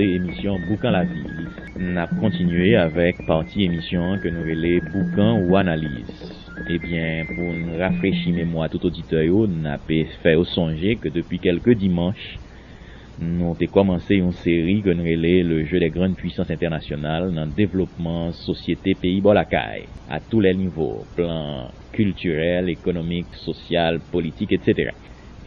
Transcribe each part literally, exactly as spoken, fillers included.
Emisyon Boukan Lavi. N ap kontinye avèk pati emisyon an ke nou rele Boukan ou Analiz. Ebyen, pou n rafrechi memwa tout oditè yo, n ap fè yo sonje ke depi kèlke dimanch, nou te kòmanse yon seri ke n rele Le Jeu des Grandes Puissances Internationales nan devlopman sosyete peyi bò lakay, à tous les niveaux, plan kiltirèl, ekonomik, sosyal, politik, etsetera.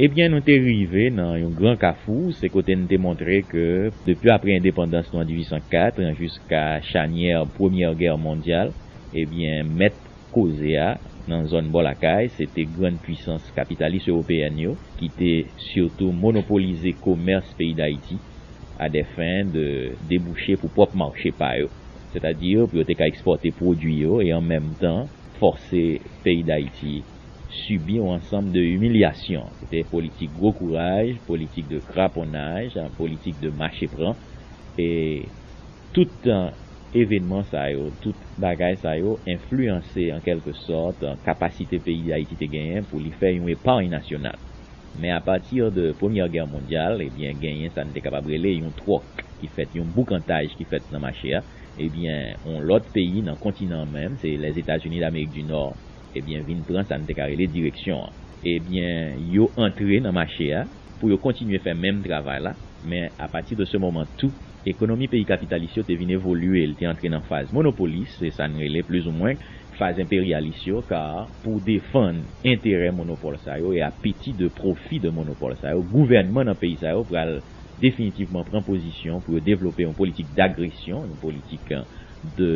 Ebyen, nou te rive nan yon gran kafou, se kote n te montre ke depi apre endepandans nou an dizuit san kat, jiska chanyè Premyè Gè Mondyal, ebyen, mèt koze a nan zòn bò lakay, se te grann pwisans kapitalis ewopeyèn yo, ki te sitou monopolize komès peyi Dayiti à des fins de débouché pou pwòp mache pa yo. Sètadi, pou yo te ka ekspòte pwodui yo e an menm tan fòse peyi Dayiti sibi yon ansanm de imilyasyon. Se te politik gwo kouraj, politik de kraponnaj, politik de mache pran. E tout, eh, evènman sa yo, tout bagay sa yo enfliyanse an kèlke sòt, eh, kapasite peyi Dayiti te genyen pou li fè yon epay nasyonal. Men apati de Premyè Gè Mondyal, ebyen, genyen sa n te kapab rele yon twòk ki fèt, yon boukantaj ki fèt nan mache a. Ebyen, yon lòt peyi nan kontinan an menm, se Lèzetazini Damerik di Nò, ebyen, vin pran sa n te ka rele direksyon an. Ebyen, yo antre nan mache a pou yo kontinye fè menm travay la, men apati de se moman tou, ekonomi peyi kapitalis yo te vin evolye, li te antre nan faz monopolis, se sa n rele plizoumwen faz enperyalis yo, ka pou defann enterè monopòl sa yo e apeti de pwofi de monopòl sa yo, gouvènman nan peyi sa yo pral definitivman pran pozisyon pou yo devlope yon politik dagresyon, yon politik, eh, de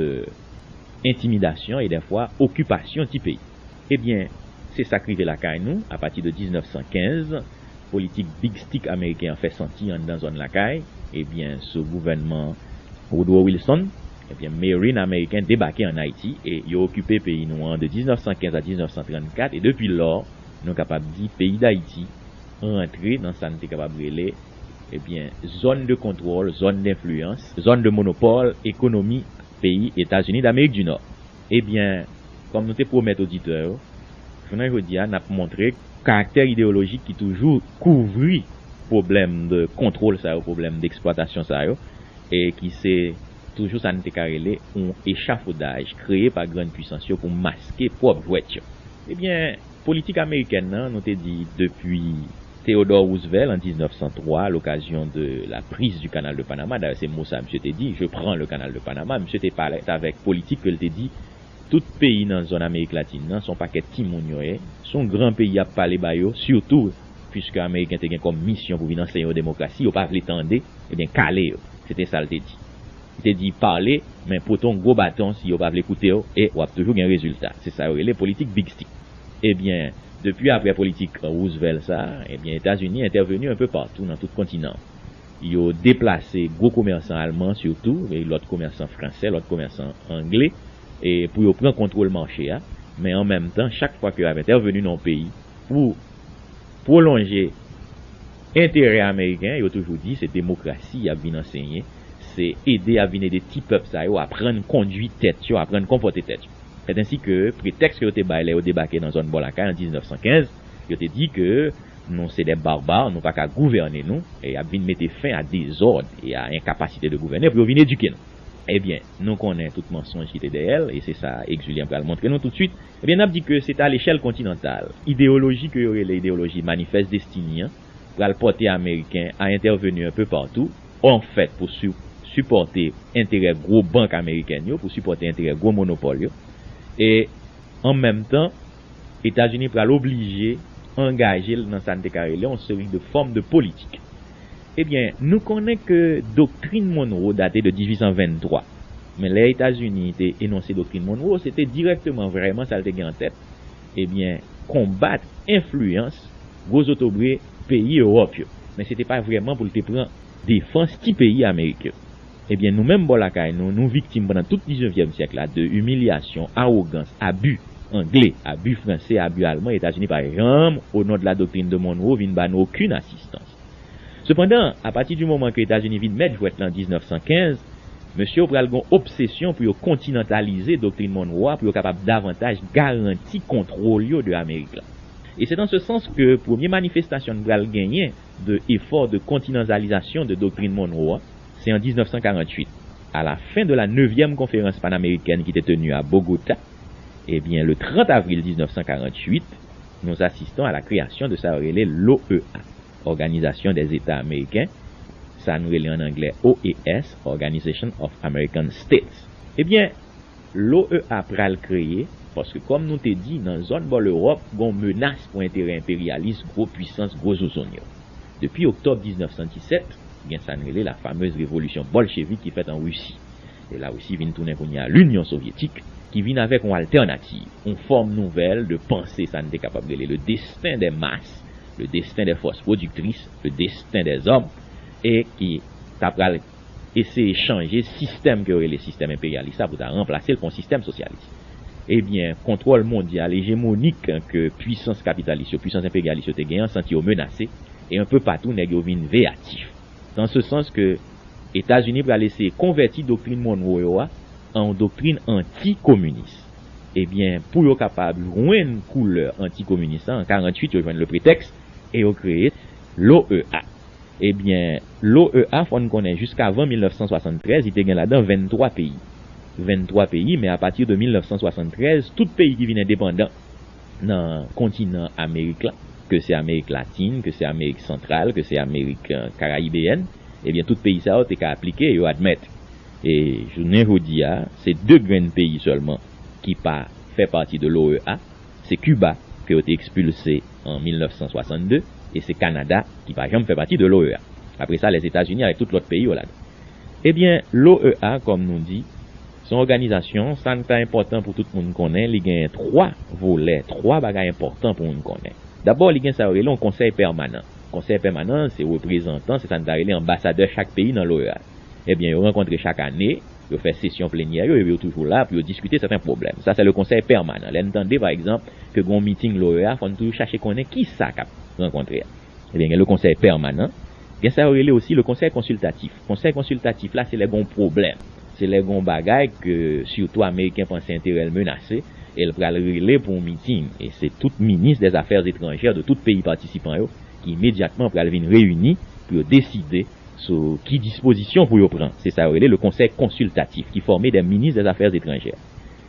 entimidasyon e dèfwa okipasyon ti peyi. Ebyen, se sa k rive lakay nou, apati de diznèf san kenz, politik Big Stick ameriken an fè santi anndan zòn lakay, ebyen, sou gouvènman Woodrow Wilson, ebyen, Marine ameriken debake ann Ayiti e yo okipe peyi nou an de diznèf san kenz a diznèf san trannkat, e depi lò, nou kapab di peyi Dayiti rantre nan sa n te kapab rele, ebyen, zòn de kontwòl, zòn denfliyans, zòn de monopòl ekonomi peyi Etazini Damerik di Nò. Ebyen, kòm nou te pwomèt oditè yo, jounen jodi a, n ap montre karaktè ideyolojik ki toujou kouvri pwoblèm de kontwòl sa yo, pwoblèm deksplwatasyon sa yo, e ki se toujou sa n te ka rele yon echafodaj kreye pa grann pwisans yo pou maske pwòp jwèt yo. Ebyen, politik amerikèn nan, nou te di depi Theodore Roosevelt an diznèf san twa, à l'occasion de la prise du canal de Panama, dayè se mo sa misye te di, je prends le canal de Panama, misye te pale avèk politik ke l te di, tout peyi nan zòn Amerik Latin nan, se yon pakèt timoun yo ye, se yon gran peyi y ap pale ba yo, sitou, piske Ameriken te gen kòm misyon pou vin anseye yo demokrasi, yo pa vle tande, ebyen, kale yo. Se te sa l te di. Li te di, pale, men pote yon gwo baton si yo pa vle koute w, e w ap toujou gen rezilta. Se sa yo rele politik Big Stick. Ebyen, depi apre politik Roosevelt sa a, ebyen, Etazini entèveni un peu partout nan tout kontinan. Yo deplase gwo komèsan alman sitou, e lòt komèsan fransè, lòt komèsan angle, e pou yo pran kontwòl mache a. Men an menm tan, chak fwa ke y ap entèveni nan yon peyi pou pwolonje enterè ameriken, yo toujou di se demokrasi y ap vin ansenye, se ede y ap vin ede ti pèp sa yo aprann kondui tèt yo, aprann konpòte tèt yo. Sèt ensi ke pretèks ke yo te bay lè yo debake nan zòn bò lakay an diznèf san kenz, yo te di ke nou se de barbare, nou pa ka gouvène nou, e y ap vin mete fen a dezòd e a enkapasite de gouvène pou yo vin edike nou. Ebyen, nou konnen tout mansonj ki te dèyè l, e se sa Exulien pral montre nou toutswit. Ebyen, n ap di ke se ta lechèl kontinantal. Ideyoloji ke yo rele ideyoloji Manifest Destiny an pral pòte Ameriken a entèveni un peu partout, anfèt, pou si-, sipòte enterè gwo bank amerikèn yo, pou sipòte enterè gwo monopòl yo. E an menm tan, Etazini pral oblije angaje l nan sa n te ka rele yon seri de fòm de politik. Ebyen, nou konnen ke doktrin Monroe date de dizuit san venntwa. Men lè Etazini te enonse doktrin Monroe, se te dirèkteman, vrèman, sa l te gen an tèt. Ebyen, konbat enfliyans gwo zotobre peyi Ewòp yo. Men se te pa vrèman pou l te pran defans ti peyi Amerik yo. Ebyen, nou menm bò lakay nou, nou viktim pandan tout diznevyèm syèk la de imilyasyon, awogans, abi angle, abi franse, abi alman, Etazini pa janm, au nom de la doctrine de Monroe, vin ba nou okenn asistans. Sepandan, apati di moman ke Etazini vin mèt jwèt la an diznèf san kenz, mesye yo pral gen obsesyon pou yo kontinantalize doktrin Monroe a, pou yo kapab davantaj garanti kontwòl yo de Amerik la. E se dans ce sens ke premye manifestasyon n pral genyen de efò de kontinantalizasyon de doktrin Monroe a, C'est en dix-neuf cent quarante-huit, à la fin de la neuvième conférence panaméricaine qui était tenue à Bogota, eh bien, le trente avril dix-neuf cent quarante-huit, nous assistons à la création de sa yo rele l'O E A, Organisation des États Américains, sa nou rele an anglè O A S, Organization of American States. Ebyen, l'O E A pral kreye, paske kòm nou te di, nan zòn bò Lewòp, gon menas pou enterè enperyalis, gwo pwisans, gwo zouzoun yo. Depi oktòb dix-neuf cent dix-sept, gen sa n rele la fameuse révolution bolchévique ki fèt an Risi. E Larisi vin tounen kounye a Linyon Sovyetik, ki vin avèk yon altènativ, yon fòm nouvèl de panse, sa n te kapab rele le destin des masses, le destin des forces productrices, le destin des hommes, e ki ta pral eseye chanje sistèm ke yo rele sistèm enperyalis la pou ta ranplase l pa yon sistèm sosyalis. Ebyen, kontwòl mondyal ejemonik ke pwisans kapitalis yo, pwisans enperyalis yo te genyen an santi yo menase, e enpe patou nèg yo vin veyatif. Dans ce sens ke Etazini pral eseye konvèti doktrin Monroe yo a an yon doktrin antikominis. Ebyen, pou yo kapab jwenn koulè antikominis la, an karanntuit, yo jwenn le pretèks e yo kreye l'O E A. Ebyen, l'O E A, fò n konnen, jiskavan mil nèf san swasanntrèz, li te gen ladan venntwa peyi. Venntwa peyi, men apati de mil nèf san swasanntrèz, tout peyi ki vin endepandan nan kontinan Amerik la, ke se Amerik Latin, ke se Amerik Santral, ke se Amerik, eh, Karayibeyèn, ebyen, tout peyi sa yo te ka aplike, yo admèt. E jounen jodi a, se de grenn peyi sèlman ki pa fè pati de l'O E A, se Kiba, ke yo te ekspilse an mil nèf san swasannde, e se Kanada, ki pa janm fè pati de l'O E A. Apre sa, Lèzetazini avèk tout lòt peyi yo ladan. Ebyen, l'O E A, kòm nou di, se yon òganizasyon, sa n ta enpòtan pou tout moun konnen, li genyen twa volè, twa bagay enpòtan pou moun konnen. Dabò, li gen sa yo rele yon konsèy pèmanan. Konsèy pèmanan, se reprezantan, se sa n ta rele anbasadè chak peyi nan l'O E A. Ebyen, yo rankontre chak ane, yo fè sesyon plenyè yo, epi yo toujou la pou yo diskite sèten pwoblèm. Sa, se le konsèy pèmanan. Lè n tande, pa egzanp, ke gen yon miting l'O E A, fò n toujou chache konnen ki sa k ap rankontre a. Ebyen, gen le konsèy pèmanan. Gen sa yo rele osi le konsèy konsiltatif. Konsèy konsiltatif la, se lè gen yon pwoblèm. Se lè gen yon bagay ke, sitou Ameriken panse enterè l menase, e l pral rele pou yon miting. E se tout minis dèzafè etranjè de tout peyi patisipan yo ki imedyatman pral vin reyini pou yo deside sou ki dispozisyon pou yo pran. Se sa yo rele le konsèy konsiltatif, ki fòme de minis dèzafè etranjè.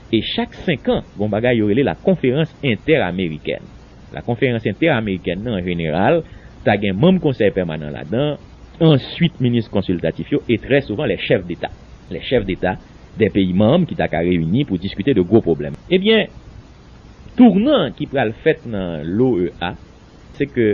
E chak senk an, gen yon bagay yo rele la konferans entèamerikèn. La konferans entèamerikèn nan, an jeneral, ta gen manm konsèy pèmanan ladan, answit minis konsiltatif yo, e trè souvan lè chèf deta. Lè chèf deta de peyi manm ki ta ka reyini pou diskite de gwo pwoblèm. Ebyen, tounan ki pral fèt nan l'O E A, se ke,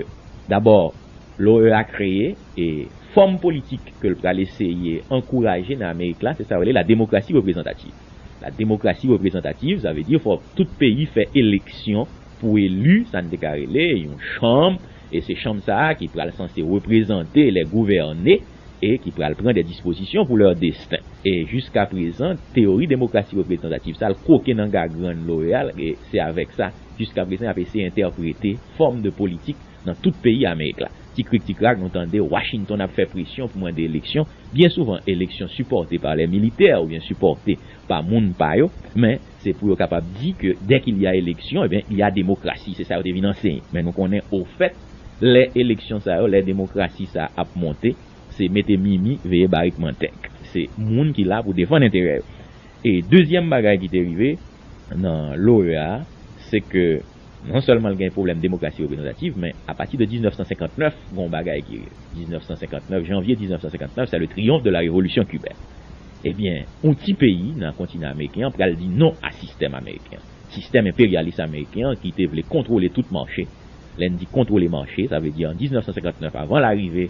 dabò, l'O E A kreye, e fòm politik ke l pral eseye ankouraje nan Amerik la, se sa yo rele la demokrasi reprezantativ. La demokrasi reprezantativ, sa vle di fò tout peyi fè eleksyon pou eli, sa n te ka rele, yon chanm, e se chanm sa a ki pral sanse reprezante les gouvernés, e ki pral pran de dispozisyon pou lè desten. E jiska prezan, teyori demokrasi reprezantativ sa, l kwoke nan gagrann l'O E A, e se avèk sa, jiska prezan, y ap eseye entèprete fòm de politik nan tout peyi Amerik la. Ti krik, ti krak, nou tande Washington ap fè presyon pou mande eleksyon. Byen souvan, eleksyon sipòte pa lè militè oubyen sipòte pa moun pa yo, men se pou yo kapab di ke dès qu'il y a élection, eh bien, il y a démocratie. Se sa yo te vin ansenye. Men nou konnen, ofèt, lè eleksyon sa yo, lè demokrasi sa ap monte, se mete mimi, veye barik manten. Se moun ki la pou defann enterè yo. E dezyèm bagay ki te rive nan l'O E A, se ke non sèlman l gen pwoblèm demokrasi reprezantativ, men apati de diznèf san senkantnèf, gen yon bagay ki rive. Diznèf san senkantnèf, janvye diznèf san senkantnèf, c'est le triomphe de la révolution cubaine. Ebyen, yon ti peyi nan kontinan ameriken an pral di non a sistèm ameriken an. Sistèm enperyalis ameriken an ki te vle kontwole tout mache. Lè n di kontwole mache, sa vle di an diznèf san senkantnèf, avan larive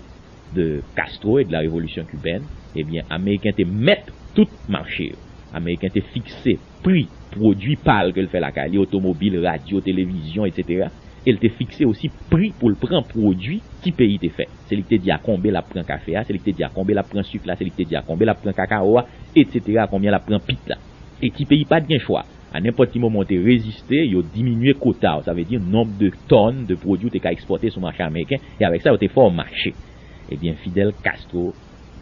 de Castro e de la révolution cubaine, ebyen, Ameriken te mèt tout mache yo. Ameriken te fikse pri pwodui pa l ke l fè lakay li, otomobil, radyo, televizyon, etsetera. E l te fikse osi pri pou l pran pwodui ti peyi te fè. Se li ki te di a konbe l ap pran kafe a, se li ki te di a konbe l ap pran sik la, se li ki te di a konbe l ap pran kakawo a, etsetera, konbyen l ap pran pit la. E ti peyi pa t gen chwa. A nenpòt ki moman w te reziste, yo diminye kota w, sa vle di nonb de tòn de pwodui w te ka ekspòte sou mache ameriken, e avèk sa, yo te fè w mache. Ebyen, Fidel Castro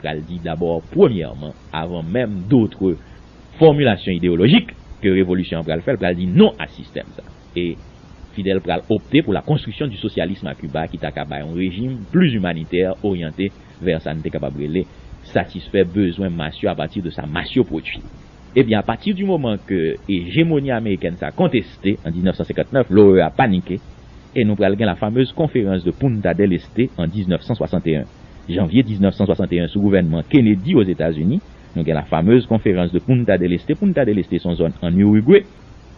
pral di dabò, premyèman, avan menm dotre fòmilasyon ideyolojik ke revolisyon an pral fè, l pral di non a sistèm sa. E Fidel pral opte pou la construction du socialisme à Cuba, ki ta ka bay yon rejim pli imanitè, oryante vè sa n te kapab rele satisfè bezwen mas yo apati de sa mas yo pwodui. Ebyen, apati di moman ke ejemoni amerikèn sa konteste an diznèf san senkantnèf, l'O E A panike, e nou pral gen la fameuse conférence de Punta del Este an diznèf san swasanteyen. Janvye diznèf san swasanteyen, sou gouvènman Kennedy Ozetazini, nou gen la fameuse conférence de Punta del Este. Punta del Este se yon zòn an Uruguay.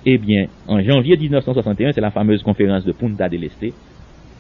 Ebyen, an janvye diznèf san swasanteyen, se la fameuse conférence de Punta del Este.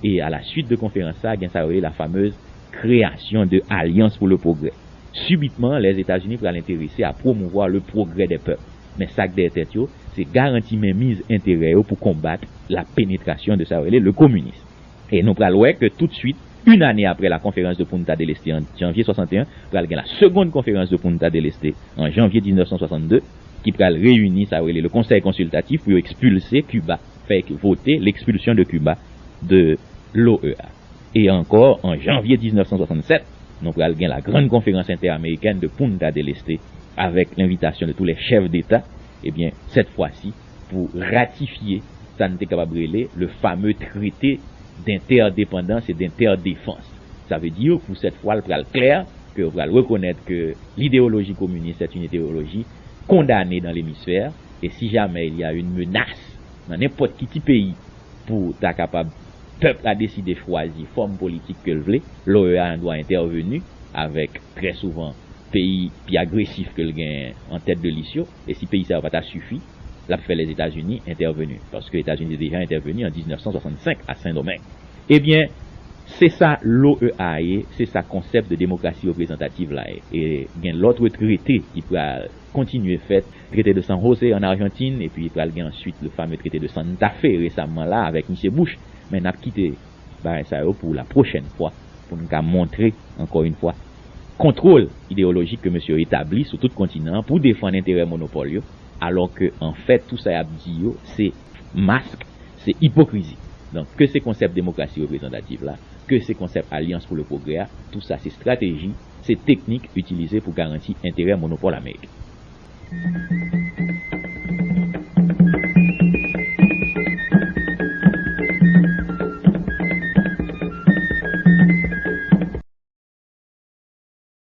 E a la suite de konferans sa, gen sa yo rele la fameuse création de Alliance pour le Progrès. Subitement, Lèzetazini pral enterese a promouvoir le progrès des peuples. Men sa k dèyè tèt yo, se garanti menmiz enterè yo pou konbat la pénétration de sa yo rele le communisme. E nou pral wè ke tout de suite, une année après la conférence de Punta del Este an janvye swasanteyen, pral gen la seconde conférence de Punta del Este an janvye diznèf san swasannde, ki pral reyini sa yo rele le Conseil Consultatif pou yo ekspilse Kiba, fè vote l'expulsion de Cuba de l'O E A. E ankò, an janvye diznèf san swasannsèt, nou pral gen la grande conférence interaméricaine de Punta del Este avec l'invitation de tous les chefs d'État, ebyen, cette fois-ci, pou ratifye sa n te kapab rele le fameux traité d'interdépendance et d'interdéfense. Sa vle di, pou cette fois, l pral klè ke yo pral rekonèt ke l'idéologie communiste est une idéologie condamnée dans l'hémisphère, et si jamais il y a une menace nan nenpòt ki ti peyi pou ta kapab pèp la deside chwazi fòm politik ke l vle, l'O E A an dwa entèveni avèk trè souvan peyi pi agresif ke l genyen an tèt de lis yo, e si peyi sa yo pa ta sifi, l ap fè Lèzetazini entèveni, paske Etazini te deja entèveni an diznèf san swasannsenk a Sendomeng. Ebyen, se sa l'O E A ye, se sa konsèp de demokrasi reprezantativ la ye. E gen lòt trete ki pral kontinye fèt, Traité de San José an Ajantin, epi pral gen answit le fameux Traité de Santa Fe resaman la avèk misye Bush. Men n ap kite bagay sa yo pou la pwochèn fwa, pou n ka montre, ankò yon fwa, kontwòl ideyolojik ke mesye yo etabli sou tout kontinan an pou defann enterè monopòl yo, alò ke, an fèt, tou sa y ap di yo, se mask, se ipokrizi. Donk, ke se konsèp demokrasi reprezantativ la, ke se konsèp Alliance pour le Progrès a, tou sa se estrateji, se teknik itilize pou garanti enterè monopòl ameriken.